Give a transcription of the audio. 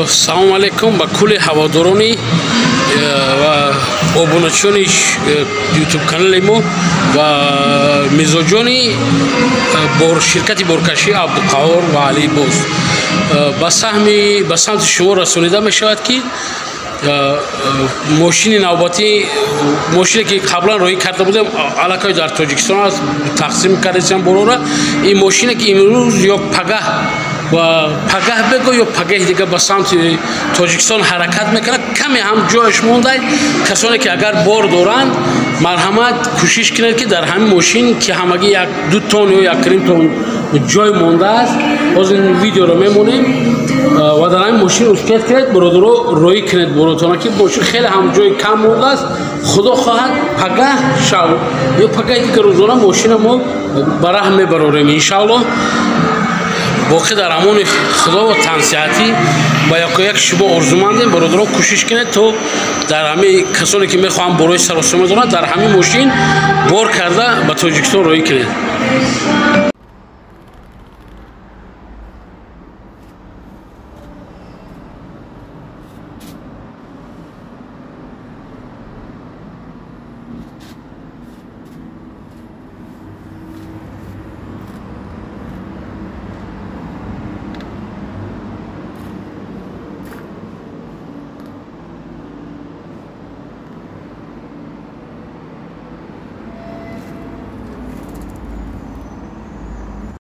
Салому алейкум ба кулли ҳаводорони ва обуначиёни ютуб канали мо ва мизоҷони ширкати боркашӣ Абдуқаҳор ва Алибоз. Ба саҳми ба самти шумо расонида мешавад, ки мошини навбатӣ, мошине ки қаблан роҳӣ карда будем, аллакай дар Тоҷикистон аст, тақсим кардасиам борора. Ин мошине ки имрӯз ё пагаҳ ва пагаҳ бего ё пагаҳи дига ба самти Тоҷикистон ҳаракат мекунад, каме ҳам ҷояш мондай. Касоне ки агар бор доранд, марҳамат, кӯшиш кунед, ки дар ҳамин мошин, ки ҳамагӣ як ду тон ё якним тон ҷой мондааст, ҳозир ин видеоро мемонем ва дар ҳамин мошин успеть кунед, бародаро, роҳӣ кунед боротона, ки мошин хеле ҳам ҷои кам мондааст. Худо хоҳад, пагаҳ шав ё пагаҳи дигар рӯзона мошина мо ба раҳм мебарорем, иншааллоҳ. Боқӣ дар амони Худо ва тансиҳатӣ ба якояк шумо орзумандем. Бародарон, кӯшиш кунед, то дар ҳамин касоне ки мехоҳанд борои саросима доранд, дар ҳамин мошин бор карда ба Тоҷикистон роҳӣ кунед.